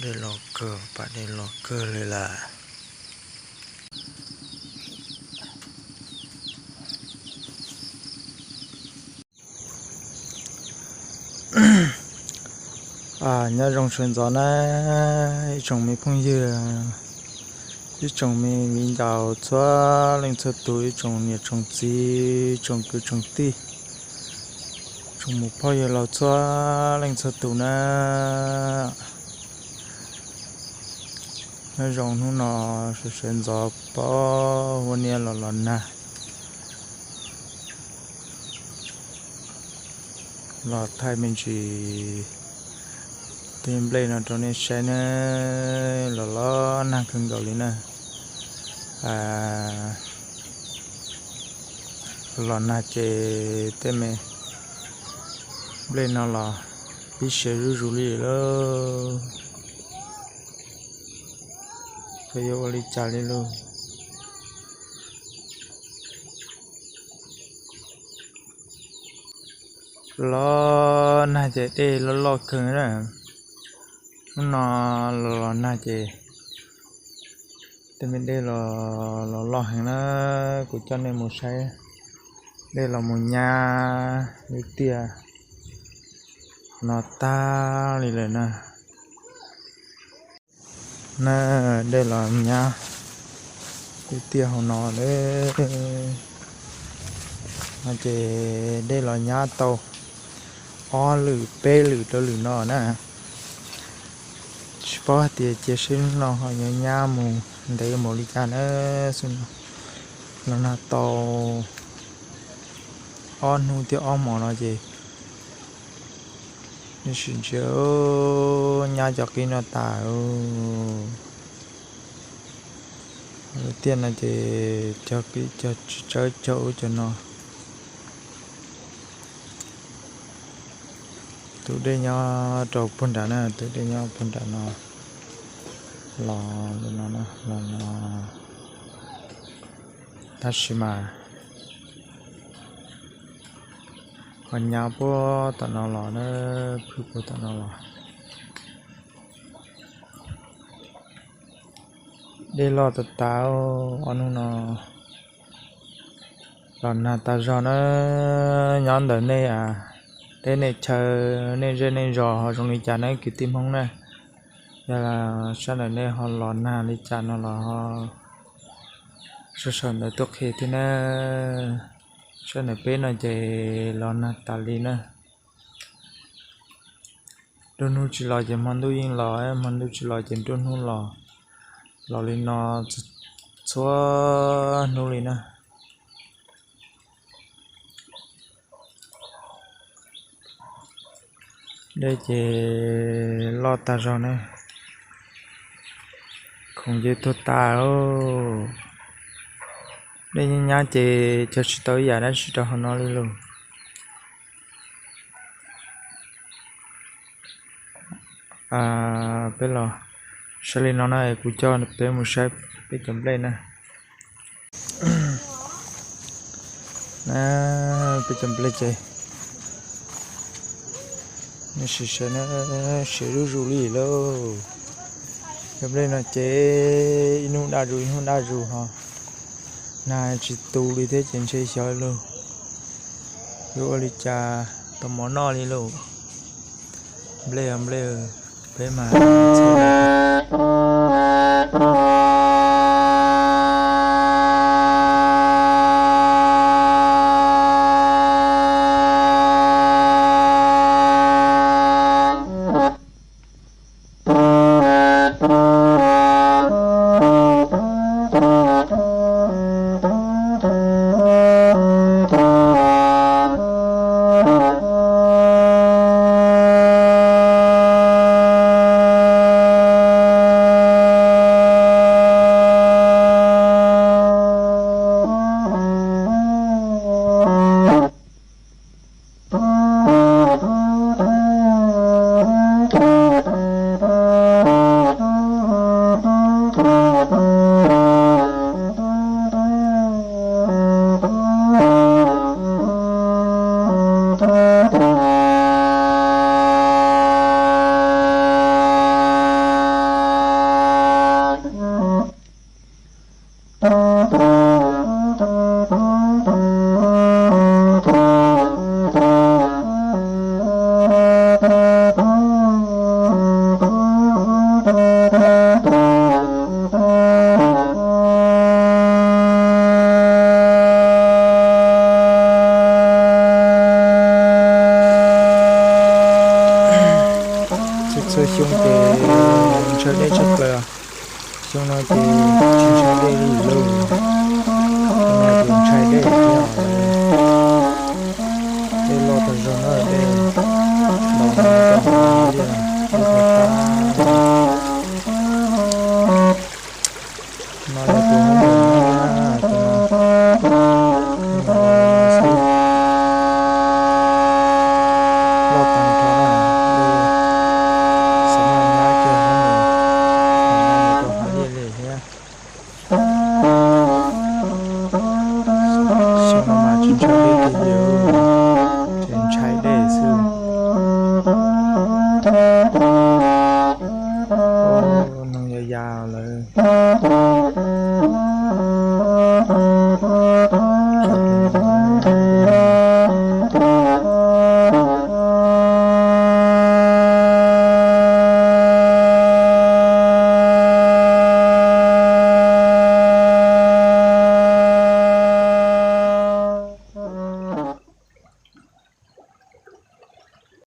Dej los kawg, pas dej los kawg li lawm. Nyob zoo sawv ntxov na, ib tsoom me phooj ywg, ib tsoom me viv ncaus txhua leej txhua tus, ib tsoom niam tsoom txiv, tsoom kwv tsoom tij, tsoom muam phauj yawg laus txhua leej txhua tus na. Nyob zoo hnub no sawv sawv ntxov poob huab niab los los nag, los thaij me ntsis tej nplej no rau nej saib na, los los nag kawg nkaus li na. Los nag ces tej me nplej no los pib siav zuj zus li lauj. Koj yuav ua li cas li lauj? Los nag ces dej loj loj kawg na. Hnub no los los nag ces tej me dej los los loj heev na. Kuv coj nej mus saib, dej los mus nyab lub tiaj no tag li lawm na. Na, dej los nyab lub tiaj hauv no lawm. No ces dej los nyab tau ob lwm peb lwm rau lwm no na. Tsis paub hais tias cia seb hnub no ho yuav nyab mus ntev npaum li cas na. Xwb no los nag tau ob hnub thiab ob hmos no ces nej sim ntsia, nyab cov qib no tas. Lub tiaj no ces cog qib cog tsawb cog ub cog no. Tus dej nyob rau puag nram na, tus dej nyob puag nram no los li no, los no. Tab sis mas ho nyab puag tom no los na, phwj puag tom no los. Dej loj tas tas, ob hnub no los nag tas zog na. Nyob ntawm nej teb nej chaw, nej zej nej zos ho zoo li cas na kwv tij Hmoob na? Yog sab ntawm nej ho los nag li cas no los ho sau sau ntawv tuaj qhia thiab na. Sab ntawm peb no ces los nag tas li na. Nruab hnub tsis los ces hmo ntuj yeej los, hmo ntuj tsis los ces nruab hnub los. Los li no txhua hnub li na. Dej ces loj tag zog ne, khoom ces tuag tas. Dej nyab nyab ces cog tsis tau ib yam dab tsi rau hauv no li lauj. Peb los saib li no na, kuv coj peb mus saib peb cov nplej na. Peb cov nplej ces nej sim saib na, siav zuj zus li lauj. Cov nplej no ces ib hnub daj zus ib hnub daj zus ho nag tsis tu li thiab ces ntshe xyov lauj, yuav ua li cas tau mov noj li lauj. Nplej os nplej, peb mas Txhua txhua xyoo ces ntshai dej tshaj plaws. Xyoo no ces tsis ntshai dej li lawm. Xyoo no ces ntshai dej thiab. Dej loj tag zog na, dej los mus rau hauv liaj, dej tag tag. No yog tus hauv mus no, tus no, tus no xwb. Loj tag nrho na, dej xav mas nyab kiag hauv mus, mus rau hauv liaj li thiab. Xyoo no mas tsis ntshai dej kiag li, ces ntshai dej xwb.